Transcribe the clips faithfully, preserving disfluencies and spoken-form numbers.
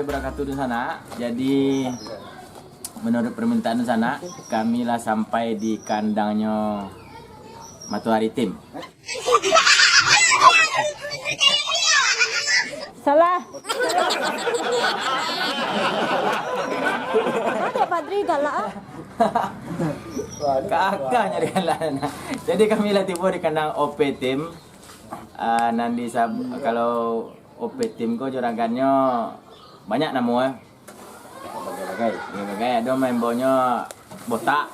Wabarakatuh dunsanak. Jadi, menurut permintaan dunsanak, kami lah sampai di kandangnyo Matoari Tim. Salah. Aduh, Padri galak ah. Kakak nyari galak. Jadi kami lah tibo di kandang O P Tim. Ah, nan di sab- kalau O P Tim ko juragannyo banyak namo eh. Bagai-bagai. Bagai-bagai, ado membaunyo botak.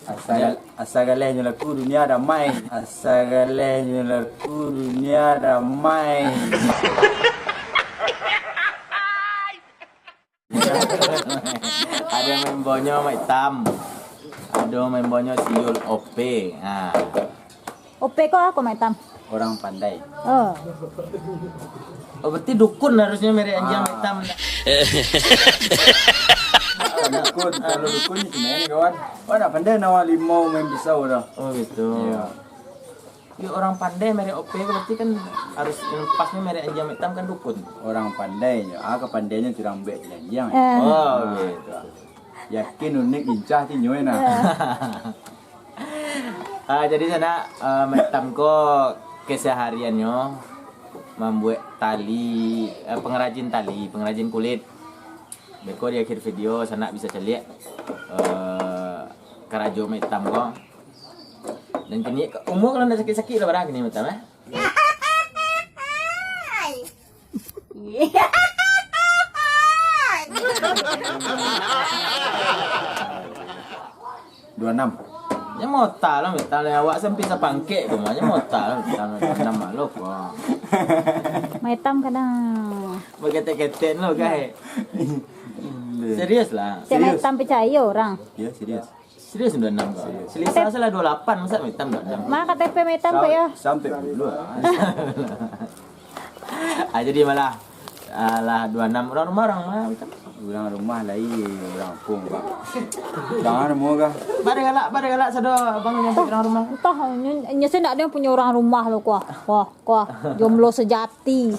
Asa asa galehnyo laku dunia damai. Asa galehnyo laku dunia damai. Ado membaunyo mak itam. Ado membaunyo siul O P. Ha. Ope ko ako mak itam. Orang pandai. Oh. Oh, berarti dukun harusnya merek anjing mak itam. Dukun, kalau dukun ni gimana kawan? Kau nak pandai nawa limau main pisau dah. Oh gitu. Iya. Ya, orang pandai merek O P berarti kan harus yang pasnya merek anjing mak itam kan dukun. Orang pandai nyo, ah kepandaiannya tu orang buat jadi anjing. Eh. Oh, gitu. Yakin unik lincah tinyo nah. Ah, jadi sanak, ah, mak itam ko kesehariannyo mambuek tali, eh, pengrajin tali, pengrajin kulit. Beko di akhir video sanak bisa caliak eh, karajo mak itam ko. Dan kini umur kalau ndak sakit-sakit lah barang kini mak itam eh. Dua enam. Nya mota lah mak itam lah awak sampai sapangkek ko mah. Nya mota lah mak itam lah dua enam malu ko. Mak itam kadang. Bagetek-getek lo kai. Serius lah. Cek mak itam percaya orang. Ya serius. Serius dua enam ko. Selisa salah dua lapan masa mak itam dua enam. Mana K T P mak itam kok ya? Sampai dulu lah. Ah, jadi malah ah, lah dua enam orang rumah orang mah mak itam. Orang rumah lain, orang kampung bang. Jangan mau kah? Pada galak, pada galak sado abang nyampe orang rumah. Entah, nyo nyo saya nak dia punya orang rumah lo kuah. Kuah, kuah. Jomblo sejati.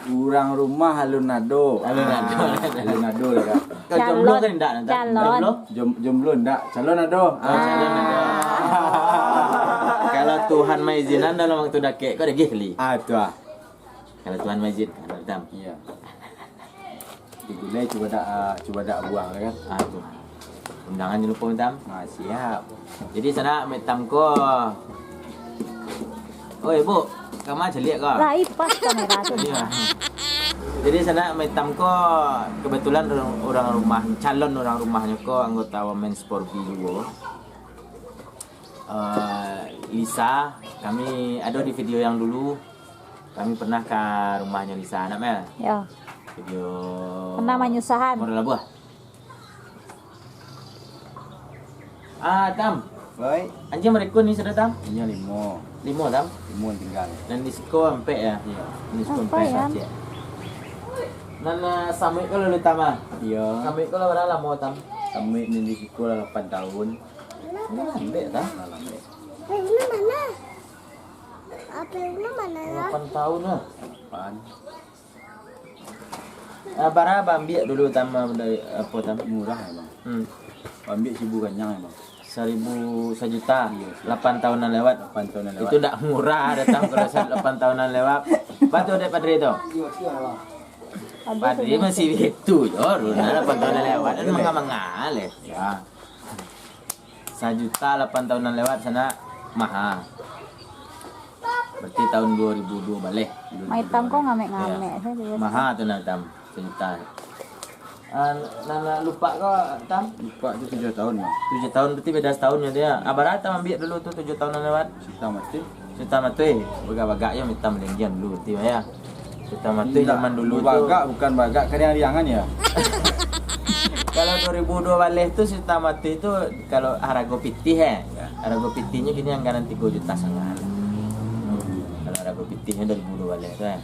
Urang rumah alun ado. Alun ado. Ah, alun ado lah kan. Kau jomblo kan indak? Calon. Jomblo? Jom, jomblo ndak, calon ado. Ah, calon ado. Kalau Tuhan maizinan dalam waktu dakek kau dagih kali. Ah tu ah. Kalau Tuhan maizin, kalau Tam. Iya. Digulai cubadak ah, cubadak buah lah kan. Ah tu. Undangan jangan lupa Tam. Ah siap. Jadi sanak mak itam ko. Oi, Bu, kama caliak ko? Lai pas kamera tu. Iya. Jadi sanak mak itam ko kebetulan urang, urang rumah, calon urang rumahnyo ko anggota Women's Four B juo. Eh, Lisa, kami ado di video yang dulu. Kami pernah ka rumahnyo Lisa, nak Mel? Ya. Video Pernah manyusahan. Muara Labuah. Ah, Tam. Baik. Anjiang barikun ni sudah, Tam? Ini limo. Limo, Tam. Limo tinggal. Dan di siko ampek ya? Iya. Di siko Ampek, ampek. ya? Cek. Nan ah, samuik ko lalu, Tam, ah? Iya. Samuik ko lah bara lamo, Tam? Kami ini di siko lah lapan tahun. Ini ampek, Tam. Lah lama. Lapan tahun lah. Lapan. Ah, bara baambiak dulu, Tam, ah, dari apo, Tam? Murah ya bang. Hmm. Ambil seribu kanyang ya bang. Seribu, sajuta. Lapan tahun nan lewat. Lapan tahun nan lewat. Itu ndak murah datang kalau sa- lapan tahun nan lewat. Batu dek Padri tu. Padri masih itu jo, Runa lapan tahun nan lewat. Kan manga-manga leh. Ya. Sajuta lapan tahun nan lewat sanak maha. Berarti tahun dua ribu dua baleh. Mak itam ko ngamek-ngamek saja. Maha tu nah, Tam. Sajuta. Ah, nan lupa ko, Tam? Lupa tu tujuh tahun bang. Tujuh tahun berarti beda setahun ya dia. Ah, bara Tam ambil dulu tu tujuh tahun yang lewat. Cerita mati. Cerita mati. Bagak-bagak ya mak itam balindian dulu berarti ya. Cerita mati zaman dulu tu. Bagak bukan bagak kariang-riangan ya. Kalau dua ribu dua baleh tu cerita mati tu kalau harago pitih eh. Harago pitihnyo kini anggaran tigo juta sangahan. Kalau harago pitihnyo dua ribu dua baleh tu eh.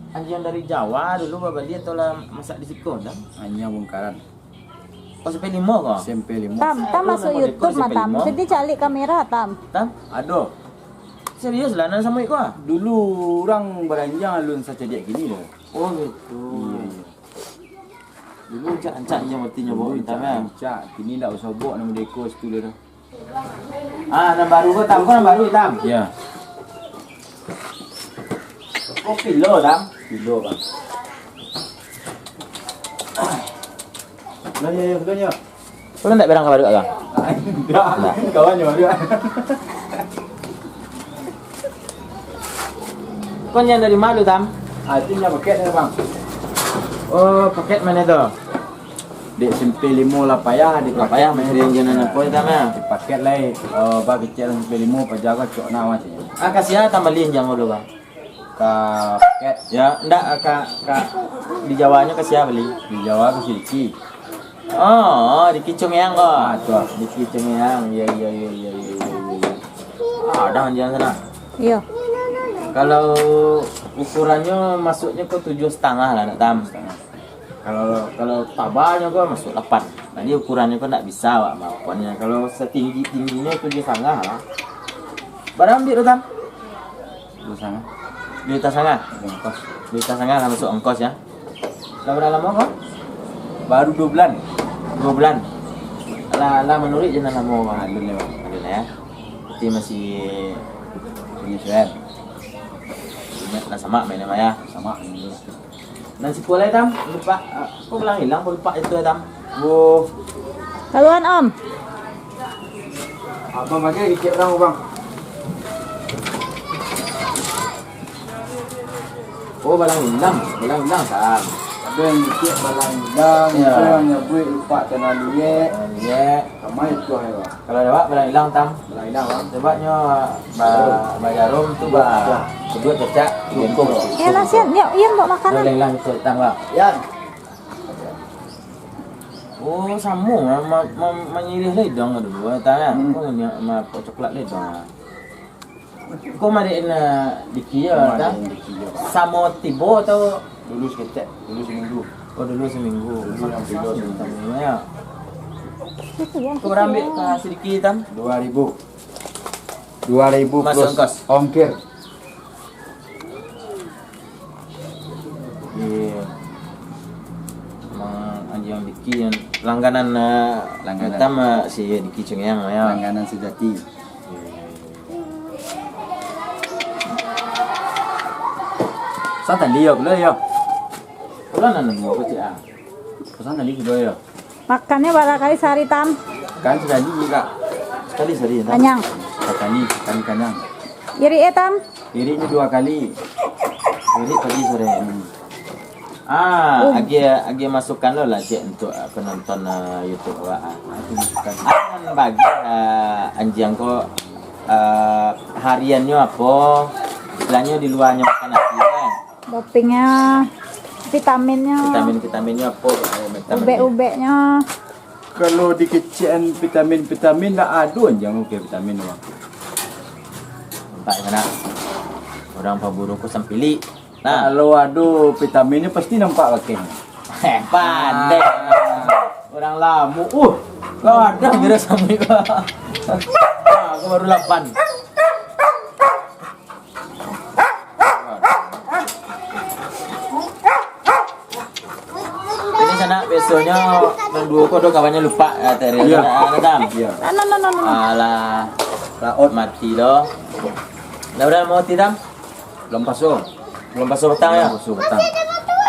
Anjiang dari Jawa dulu babali atau lah masak di siko, Tam? Hanya bongkaran. Oh, SMP limo ko? SMP limo. Tam, tam masuk YouTube mah tam. Sedih calik kamera tam. Tam? Ado. Serius lah, nan samo iko ah? Dulu urang baranjang alun sacadiak kini doh. Oh, gitu. Iyo, iyo. Dulu rancak-rancak inyo mati nyo bawa. Dulu bintang, rancak, kan? Rancak. Kini ndak usah bawa nan model iko situ lai doh. Ah, nan baru ko, Tam. Ko nan baru, Tam? Iyo. Ko pilo, Tam? Pilo, Bang. Lah, yo, yo, yo, yo. Ko ndak berang ka baru, Bang? Ndak. Ndak. Kawan nyo baru. Ko nyo dari ma tu, Tam? Ah, itu nyo paket nyo, Bang. Oh, paket mano tu? Dek S M P limo lah payah, dek lah payah, paket. Main rinjau nan apo, Tam, yo? Dek paket lai, eh, ba kecek lah S M P limo, paja ko cok na, macam nyo. Ah, ka sia Tam bali rinjau dulu, Bang? Ka paket. Yo, ndak, ka, ka, di Jawanyo ka sia bali? Di Jawa ka si Diki. Oh, Diki Cungeang ko. Ah, tu ah, Diki Cungeang. Iyo, iyo, iyo. Ah, dah rinjau sinan. Iyo. Kalau ukurannyo masuknyo ko tujuah satangah lah, ndak, Tam? Satangah. Kalau, kalau tabanyo ko masuk lapan. Jadi ukurannyo ko ndak bisa awak maapoannyo. Kalau satinggi-tingginyo tujuah satangah lah. Bara ambiak tu, Tam? Duo satangah. Duo juta satangah? Ongkos. Duo juta satangah lah masuk ongkos, yo. Lah bara lamo ko? Baru duo bulan. Duo bulan. Lah, lah manuruik jo nan lamo ko? Alun lai, Bang. Alun lai, yo. Berarti masih penyesuaian. Lah samak mainnyo, Bang, yo? Samak mainnyo. Nan siko lai, Tam, lupak, ah, ko balang ilang, ko lupak itu, Tam. Oh. Kaluan, Om. Abang pakai kecek urang, Bang. Oh, balang ilang, balang ilang, Tam. Ado nan kecek balang ilang, yo. Ado nan nyabuik lupak tanah liek. Tanah liek. Kama itu, hai, Bang. Kalau dek awak balang ilang, Tam. Balang ilang, Bang. Sababnyo ba-, bajarum tu ba-, baduo cacak, bungkuang. Yo lah, siap. Yo, Ian bawa makanan. Balang ilang tu, Tam, Bang. Ian. Oh, samo lah. Ma-, ma-, manyirih ledang dulu, Tam, yo. Hmm. Ko nyo ma-, pok coklat ledang. Ko madiak Diki yo, Tam? Madiak Diki yo. Samo tibo atau? Dulu saketek, dulu saminggu. Oh, dulu saminggu. Dulu saminggu, yo. Ko bara ambiak ka si Diki, Tam? Duo ribu. Duo ribu plus ongkir. Masuk ongkos. Iyo. Emang anjiang Diki nan langganan, eh, langganan. Utama si Diki Cungeang, yo. Langganan sajati. Iyo, iyo, iyo. Satali yo, pulo yo. Pulo nan duo ko, Cik, ah. Satali pulo yo. Makannyo bara kali sahari, Tam? Kan sakali, Kak. Sakali sahari, Tam. Kanyang. Sakali, sakali kanyang. Irik e, Tam? Irik ni duo kali. Irik pagi sore. Hmm. Ah, agiah, agiah masukan lo lah, Cik, untuk, ah, penonton, ah, YouTube awak, ah. Ah, itu masukan. Ah, nan bagi, ah, anjiang ko, ah, hariannyo apo? Istilahnyo di luarnyo makan nasi, kan? Dopingnya, vitaminnya. Vitamin-vitaminnyo apo? Eh, vitamin. Ubek-ubeknya. Kalau dikecekan vitamin-vitamin, ndak ado anjiang oke vitamin tu, Bang. Nampak sanak. Urang paburu ko sampilik. Nah. Kalau ado vitaminnyo, pasti nampak bakeh. Eh, pandai. Ah. Urang lamo. Uh, kau ado biro samui ko. Ah, ko baru lapan. Jadi sanak, biasonyo nan duo ko do kawannyo lupak, ah, Teril. Iyo. Ah, Tam. Iyo. Ah, no, no, no, no, no. Alah. Laot. Mati lo. Lah, udah mau mati, Tam? Belum paso. Belum paso petang, yo? Belum paso petang.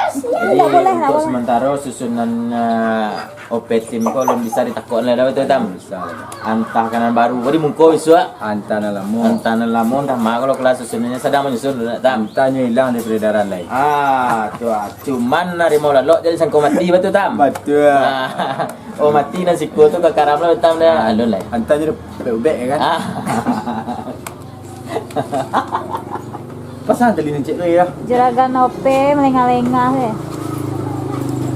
Jadi, ndak boleh, ndak boleh. Untuk sementaro susunan, ah, O P tim ko alun bisa ditakok lai doh, batua, Tam? Alun bisa lai. Antah ka nan baru, ko di muko bisuak. Antah nan lamo. Antah nan lamo, antah ma kalau kelas susunannyo sadang manyusun, Tam. Antah nyo ilang dari peredaran lai. Ah, tu ah. Cuman harimau lalok jadi sangko mati, batua, Tam? Batua. Ah, oh, mati nan siko tu ka karam lah, Tam, dah. Ah, alun lai. Antah nyo ubek-ubek, yo kan? Ah. Pasang tali nan cek tu, yo. Juragan O P melengah-lengah, eh.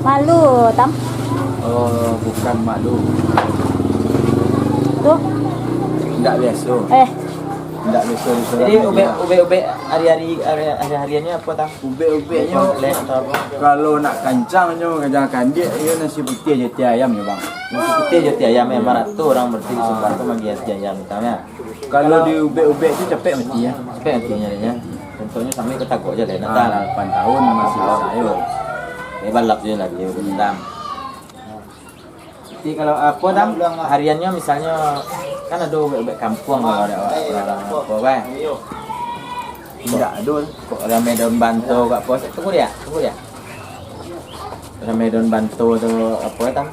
Malu, Tam? Oh, bukan malu. Tuh. Ndak biaso. Eh. Jadi ubek-ubek hari-hari hari-hariannyo apo, Tam? Ubek-ubeknyo, kalau nak kancang nyo, kancang kandiak, iyo nasi putiah jo ateh ayam nyo, Bang. Nasi putiah jo ateh ayam, yo, marato urang berarti di Sumbar tu magiah ateh ayam, Tam, yo. Kalau di ubek-ubek tu capek mati, yo. Capek mati nyo, yo. Contohnyo samo ka tagok se lah, nak, Tam. Ah, lapan tahun masih sayo. Eh, balap se lah dio, Tam. Jadi kalau apo, Tam, hariannyo misalnyo, kan ado ubek-ubek kampuang, kalau ado urang-urang apo, kan. Indak ado. Kok ramai daun banto, kok apo, tunggu dia, tunggu dia. Ramai daun banto tu apo, Tam?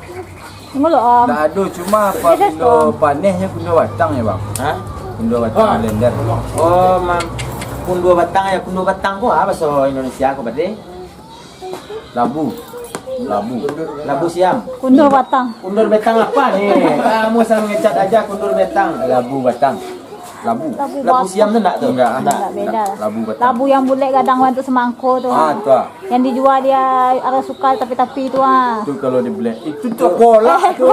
Tunggu lo, Om. Indak ado, cuma apabilo paneh nyo kunduah batang yo, Bang. Hah? Kunduah batang blender. Oh, ma-, kunduah batang yo, kunduah batang ko apo bahaso Indonesia ko, Padre? Labu. Labu. Labu siam. Kunduah batang. Kunduah batang apo ni? Kamu asal ngecek aja kunduah batang. Labu batang. Labu. Labu siam tu ndak tu? Ndak. Ndak, beda lah. Labu batang. Labu yang bulek gadang bantuak semangko tu. Ah, tu ah. Yang dijua di Arasuka tapi-tapi tu ah. Tu kalau dibeli. Itu tu kolak tu.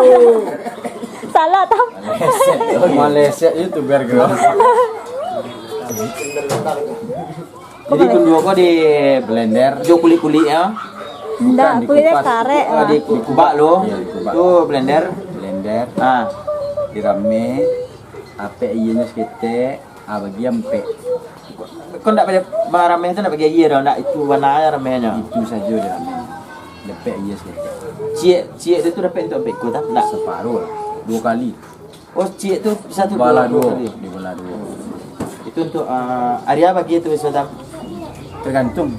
Salah, Tam. Maleset itu biar gerak. Jadi kunduah ko di blender. Jo kulik-kulik yo. Ndak, kulitnyo karek. Ah, di kubak lo. Iyo, di kubak. Tu blender. Blender. Ah. Dirame, apek ienyo saketek, ah, bagi ampek. Kok ndak payah barame tu ndak bagi aia doh, ndak itu warna aia ramenyo. Itu sajo dirame. Dapek aia saketek. Ciek, ciek tu, tu dapek untuak ampek ko, Tam? Ndak. Saparo lah. Duo kali. Oh, ciek tu bisa tu. Balah duo, duo kali. Dibalah duo. Itu untuak, ah, ari apo bagi tu biaso, Tam? Tergantung.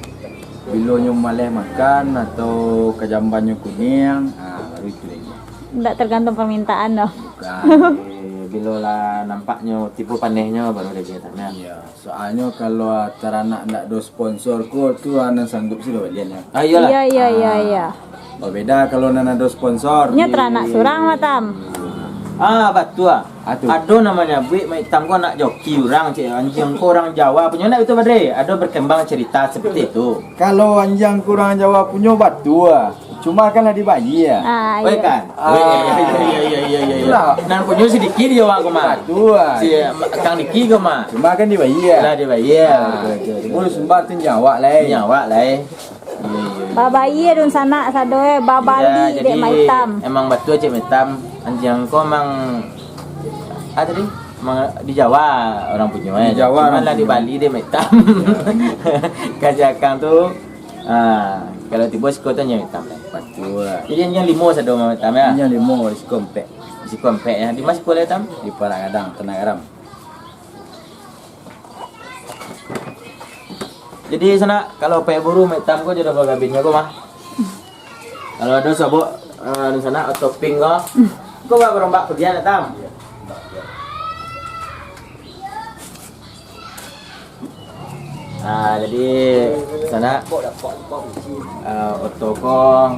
Bilo nyo maleh makan atau kajambannyo kuniang, ah, baru itu lagi. Ndak tergantung permintaan doh. Bukan. Eh, bilo lah nampaknyo tipu panehnyo baru lagi, Tam, yo. Iyo. Soalnyo kalau taranak ndak ado sponsor ko, tu nan sanggup sudah balian yo. Ah, iyolah. Iyo, iyo, iyo, iyo. Babeda kalau nan ado sponsor. Nyo taranak surang mah, Tam. Ah, batua. Ah, tu. Ado namonyo buik Mak Itam ko anak joki urang, cek anjiang ko urang Jawa punyo, ndak itu, Badre? Ado berkembang cerita seperti itu. Kalau anjiang ko urang Jawa punyo batua. Cuma kan lah dibayia. Ah, iyo. Kan? Ah. Iyo, iyo, iyo. Itulah. Nan punyo si Diki di Jawa ko mah. Batua. Si, eh, Kang Diki ko mah. Cuma kan dibayia. Lah dibayia. Ah, betul, betul, betul. Mulu Sumbar tu nyawa lai. Nyawa lai. Iyo, iyo, iyo. Babayia dunsanak sado, eh, babali. Iyo, dek Mak Itam. Emang batua cek Mak Itam. Anjiang ko emang, ah, tadi? Emang di Jawa urang punyo, eh. Di Jawa. Cuma urang lah punyo. Dibali dek Mak Itam. Iyo. Kaji Akang tu, ah, kalau tibo siko tu anjiang Mak Itam lah. Batua. Jadi anjiang limo sado Mak Itam, yo? Anjiang limo, di siko ampek. Di siko ampek, yo. Di ma siko lai, Tam? Di Parak Gadang, Tanah Garam. Jadi, sanak, kalau paek buru Mak Itam ko jodoh bagabinnyo ko mah. Kalau ado sabok, eh, di sanak, atau pink ko. Ko barombak kudian, Tam? Ah, jadi, sanak, ah, oto ko,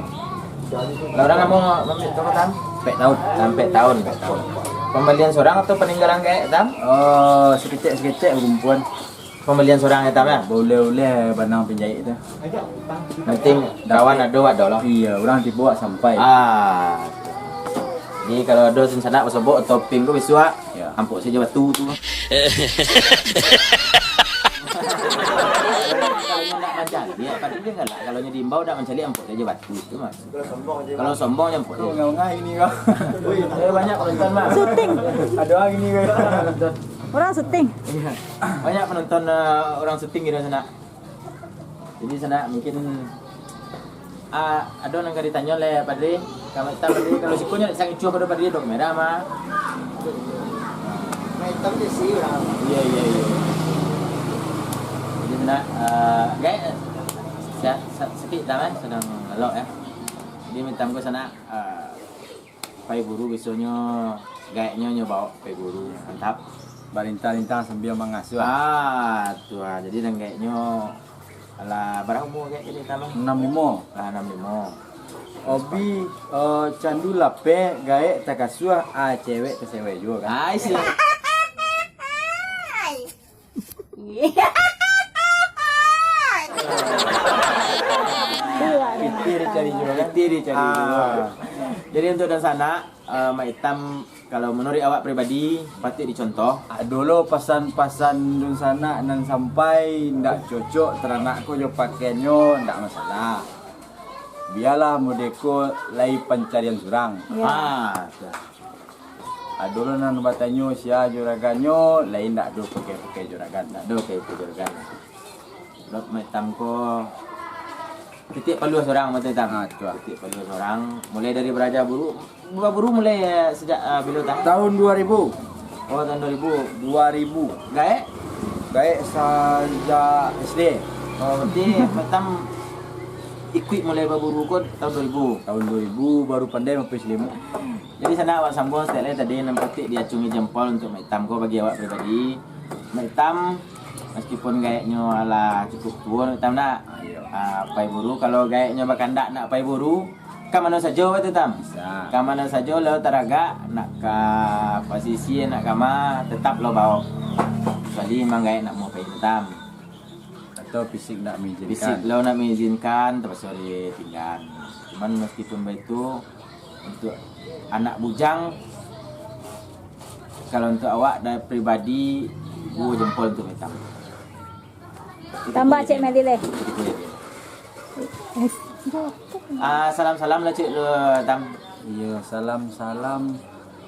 lah urang lamo mambali oto ko, Tam? Ampek tahun. Ampek tahun. Pambalian surang atau paninggalan gaek, Tam? Oh, saketek-saketek bakumpuan. Pambalian surang, Tam, yo? Bauleh-uleh banang panjaik tu. Penting kawan ado, wak ado lah. Iyo, urang tibo wak sampai. Ah. Jadi, kalau ado sanak basobok atau pink tu bisuak, yo, ampok sajo batu tu. Kalau nyo ndak mancaliak, pasti galak. Kalau nyo diimbau ndak mancaliak, ampok sajo batu tu, Mas. Kalau sombong nyo ampok sajo. Ngau-ngau ini ko. Eh, banyak penonton, Mas. Syuting. Ado lagi ni ko. Urang syuting. Iyo. Banyak penonton, eh, urang syuting gitu, sanak. Jadi, sanak, mungkin, ah, ado nan ka ditanyo leh Padri, ka Mak Itam Padri. Kalau siko nyo sangat cuah pado Padri, dok merah mah. Mak Itam tu isi urang. Iyo, iyo, iyo. Jadi, sanak, ah, gaek, sa-, sa-, sakik tangan, sadang elok, yo. Jadi, Mak Itam ko, sanak, ah, Pai guru bisonyo, gaeknyo nyo baok pai guru, mantap. Balintang-lintang sambia mangasuah. Ah, tu ah. Jadi nan gaeknyo, alah, bara umua gaek tadi, Tam? Anam limo. Ah, anam limo. Obi, eh, candu lapeh, gaek takasuah, ah, cewek tasewek juo kan? Ah, isi. Pitih dicari juo kan? Pitih dicari juo. Ah. Jadi, untuk dunsanak, eh, Mak Itam, kalau manuruik awak pribadi, patuik dicontoh? Ado lo pasan-pasan dunsanak nan sampai ndak cocok taranak ko jo pakaiannyo, ndak masalah. Bialah mode ko lai pancarian surang. Iyo. Ah, tu. Ado lo nan batanyo sia juragannyo, lai ndak ado pakai-pakai juragan. Ndak ado pakai-pakai juragan. Rok Mak Itam ko titiak paluah surang, Mak Itam. Ah, tu lah. Titiak paluah surang. Mulai dari baraja buru. Baburu mulai, eh, sajak, eh, bilo tah? Tahun dua ribu. Oh, tahun dua ribu. Dua ribu. Gaek? Gaek sajak S D. Oh, berarti Mak Itam ikuik mulai baburu ko tahun dua ribu. Tahun dua ribu baru pandai mampui silimuik. Jadi, sanak, awak sambuang saketek lai tadi, nan patuik diacungi jampua untuak Mak Itam ko bagi awak pribadi. Mak Itam, meskipun gaeknyo alah cukup tuo, Mak Itam, nak? Iyo. Ah, pai buru, kalau gaeknyo bakandak nak pai buru, ka mano sajo, Mak Itam? Bisa. Ka mano sajo lo taragak, nak ka pasisia, nak ka ma, tetap lo bao. Kecuali memang gaek nak mau pai, Mak Itam. Atau fisik ndak mengizinkan. Fisik lo ndak mengizinkan, terpakso ditinggal. Cuman meskipun baitu, untuk anak bujang, kalau untuk awak dari pribadi, duo jampua untuak Mak Itam. Tambah, Cik Meli, leh. Ah, salam-salam lah, Cik, lo, Tam. Iyo, salam-salam.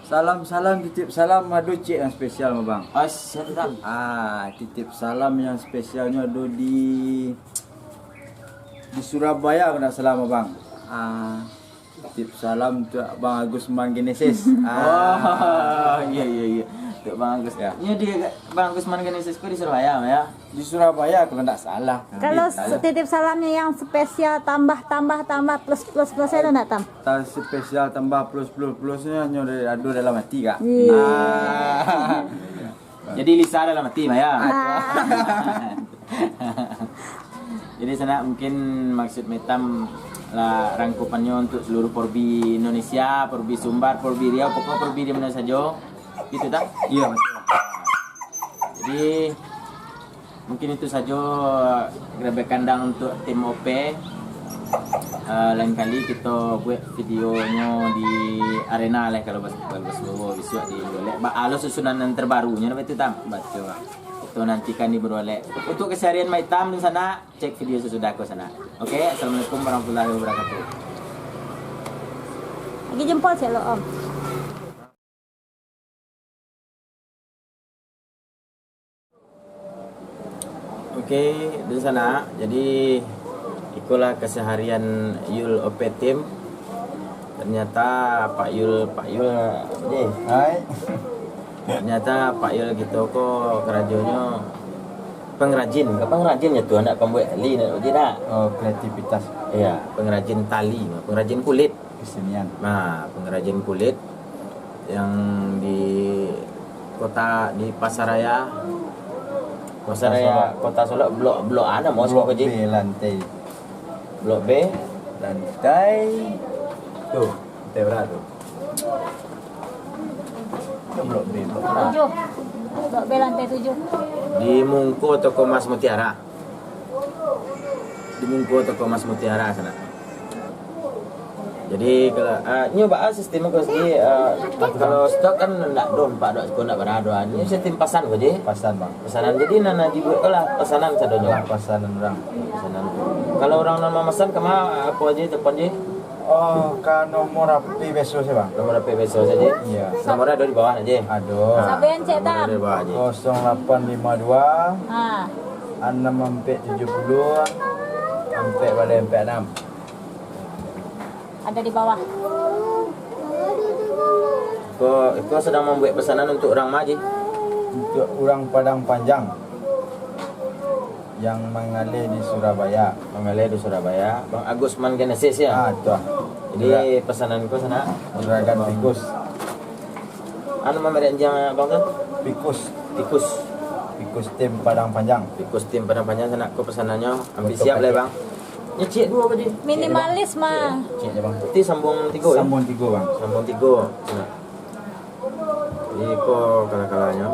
Salam-salam, titip salam, ado cek yang spesial, Abang. Oh, siap, Tam. Ah, titip salam yang spesialnyo ado di, di Surabaya, kalau ndak salah, Abang. Ah, titip salam untuk Abang Agus Man Genesis. Ah. Oh, iya, iya, iya. Untuk Bang Agus. Ya. Ini di Bang Agus Man Genesis ko di Surabaya, ya? Di Surabaya, kalau ndak salah. Kalau Di- se-, titip salamnya yang spesial, tambah, tambah, tambah, plus, plus, plus, ada ndak, Tam? Ta-, spesial tambah plus, plus, plusnya hanya dari ado dalam hati, Kak. Iya. Ah. Jadi Lisa dalam hati, Maya. Ah. Jadi, sanak, mungkin maksud Mak Itam lah rangkupannya untuk seluruh Porbi Indonesia, Porbi Sumbar, Porbi Riau, pokok Porbi di mana sajo. Gitu, tak? Iya, betul. Jadi, mungkin itu sajo gerebek kandang untuk tim O P. Eh, lain kali kita buat videonyo di arena lah, kalau bas-, kalau basuo bisuak di Brodolek. Ba, alo susunan yang terbarunya apa itu, Tam? Betul. Kita nantikan di Brodolek. Untuk keseharian Mak Itam di sana, cek video sesudah ko sana. Oke, assalamualaikum warahmatullahi wabarakatuh. Lagi jempol cek lo, Om. Oke, di sana. Jadi, ikolah keseharian Yul O P Team. Ternyata Pak Yul, Pak Yul, eh. Hai. Ternyata Pak Yul gitu ko karajonyo pengrajin. Pengrajin ya tu, anak pembuat tali, nak, nak. Oh, kreativitas. Iya, pengrajin tali, pengrajin kulit. Kesenian. Nah, pengrajin kulit yang di kota, di Pasar Raya. Pasar Raya Kota Solok, Blok, Blok A namo Blok siko, Ji? B lantai. Blok B. Lantai. Tu, lantai berapa tu? Itu Blok B, Blok A. Tujuh. Blok B lantai tujuh. Di mungko toko Mas Mutiara. Di mungko toko Mas Mutiara sana. Jadi, kalau, ah, nyo baa sistem ko sigi, ah, kalau stok kan ndak do, empat dok siko ndak bara do. Nyo sistem pasan ko, Ji. Pasan, Bang. Pasanan. Jadi, nan, nan dibuek ko lah pasanan sadonyo. Lah, pasanan urang. Pasanan. Kalau urang nan mamasan ka ma, apo, Ji, telepon, Ji? Oh, ka nomor H P biaso sajo, Bang. Nomor H P biaso sajo. Iya. Nomor ado di bawah aja. Ado. Ah, sabian cek nomor Tam. Ado di bawah aja. Kosong lapan lima dua, ah, anam ampek tujuh puluh, ampek baleh ampek anam. Ada di bawah. Ko, ko sedang membuat pesanan untuk orang ma, Ji? Untuk orang Padang Panjang yang mangaleh di Surabaya. Mangaleh di Surabaya. Bang Agus Man Genesis, ya? Ah, tu ah. Jadi, pesanan ko sana. Juragan Pikus. Anu, ma merek anjiang abang tu? Pikus. Pikus. Pikus tim Padang Panjang. Pikus tim Padang Panjang, sanak, ko pesanannyo. Ampia siap lah, Bang. Nyo ciek duo ko, Ji? Minimalis mah. Ciek je, Bang. Ti sambuang tigo, ya? Sambuang tigo, Bang. Sambuang tigo. Nah. Jadi, ko kala-kalanyo.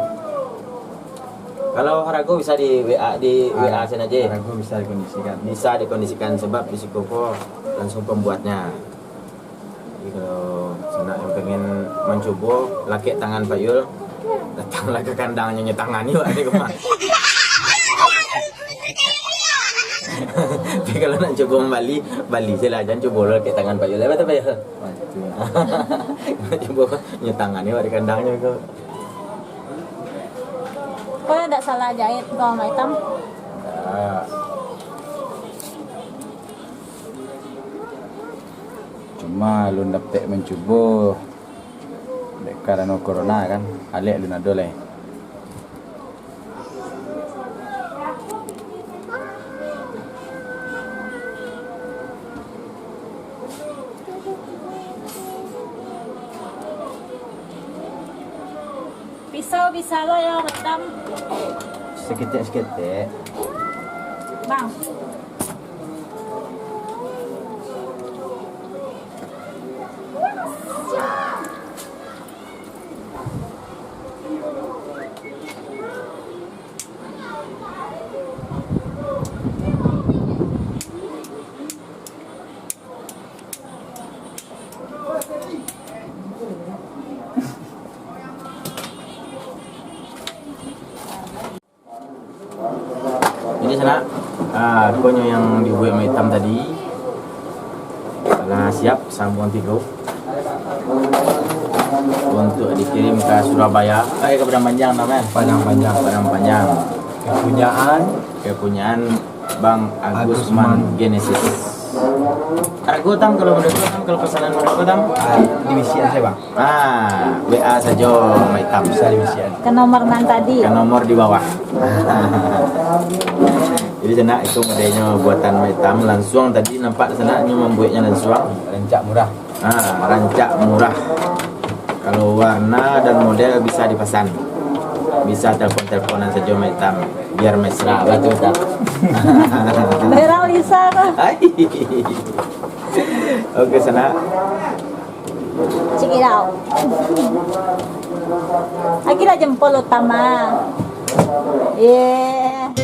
Kalau harago bisa di W A, di W A sana je. Harago bisa dikondisikan. Bisa dikondisikan, sebab di siko ko langsung pembuatnya. Jadi, kalau Sanak yang pengen mancubo, lakek tangan Pak Yul, datanglah ka kandangnyo, nyo tangani wak dek ko mah. Tapi kalau nak cubo mambali, bali se lah, jan cubo lo lakek tangan Pak Yul. Apo tu, Pak Yul? Cubo nyo tangani wak di kandangnyo ko. Kok ndak salah jahit ko, Mak Itam? Ndak. Cuma alun dapek mancubo, dek karano corona kan, alek alun ado lai. Pisau bisa lo yo, Mak Itam. Saketek-saketek. Bang. Jadi, sanak, ah, ko nyo yang dibuek Mak Itam tadi. Lah siap, sambuang tigo. Untuk dikirim ka Surabaya, eh, ka Padang Panjang, Tam, eh? Padang Panjang. Padang Panjang. Kepunyaan? Kepunyaan Bang Agus Agus Man Man. Genesis. Arago, Tam, kalau menurut Tam, kalau pesanan menurut Tam? Ah, di bisian saja, Bang. Ah, W A sajo, Mak Itam. Bisa di bisian. Ka nomor nan tadi. Ka nomor di bawah. Jadi, sanak, itu modelnyo buatan Mak Itam. Lansuang tadi nampak, sanak, nyo mambueknyo lansuang. Rancak murah. Ah, rancak murah. Kalau warna dan model bisa dipasan. Bisa telepon-teleponan sajo, Mak Itam. Biar mesra, batua, Tam? Merah Lisa tu. Hai. Oke, sanak. Check it out. Akhirnya jempol utama. Yeah.